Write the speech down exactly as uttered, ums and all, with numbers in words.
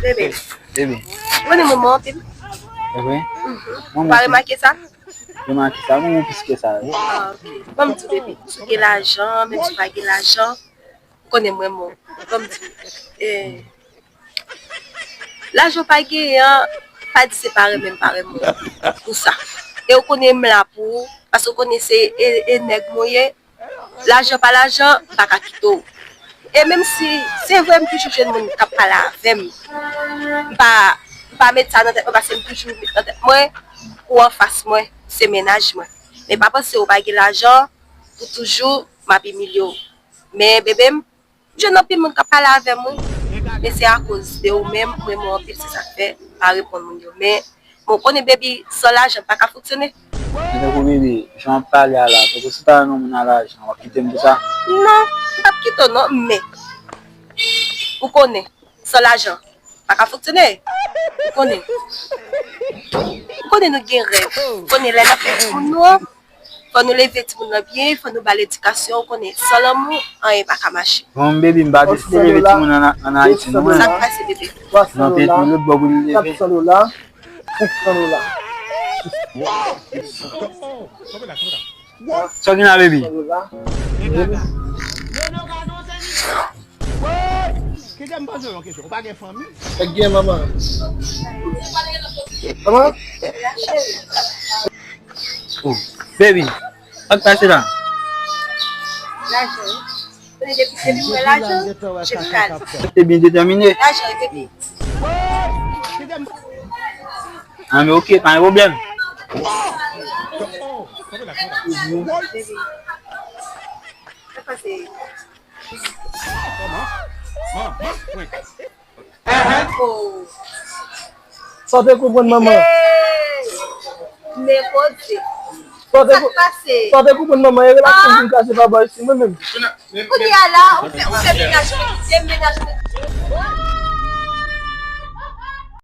Bebe, Bebe, ou konnen mwen mwen anpil. E vre? Ou pa remake sa? Remake sa, mwen mwen plis ke sa. Ban m di w, bebe, si w gen lajan, menm si w pa gen lajan, ou konnen mwen mwen. Ban m di w. Lajan w pa genyen an, pa di se pa renmen m pa renmen w pou sa. E ou konnen m la pou ou, paske ou konnen se e, e nèg mwen ye. Lajan pa lajan, m pa ka kite w. E menm si se vre m toujou jwenn moun k ap pale avè m, m pa, m pa met sa nan tèt mwen paske m toujou met nan tèt mwen ou anfas mwen, se mennaj mwen. Men pa panse ou pa gen lajan pou toujou m ap imilye w. Men bebe m, m jwenn anpil moun k ap pale avè m wi. Men se akoz de ou menm, mwen renmen w anpil, se sa k fè m pa reponn moun yo. Men Bon, ou konnen baby, san lajan pa ka fonksyone. Men tankou baby, jan w ap pale a la, tankou si w ta renmen yon moun a lajan, w ap kite m pou sa? Non, m p ap kite w non, men ou konnen, san lajan pa ka fonksyone. Ou konnen. Ou konnen nou gen rèv. Ou konnen lè n ap fè timoun nou an, fò nou leve timoun nan byen, fò nou ba l edikasyon, ou konnen, san lanmou, anyen pa ka mache. Bon, baby, m pa deside leve timoun an, an Ayiti non, mwen. Sa k pase, bebe? Nan penti lòt bò pou li leve. Senk san dola. Sa w gen la, baby? Kite m poze w yon kesyon. Ou pa gen fanmi? Èk gen manman? Oh, baby, sa k pase la? Lajan. Depi, depi m wè lajan, je m pral. Ou te byen detèmine. Lajan, baby. Ah, men ok, pa gen pwoblèm. Baby. Sa k pase? Sa w te konprann manman? Men koze. Sa w te konprann manman? E relasyon pou m kache pa bòy si mwen menm. Kounye a la, ou fè, ou fè mennaj mwen kite m, mennaj mwen kite m.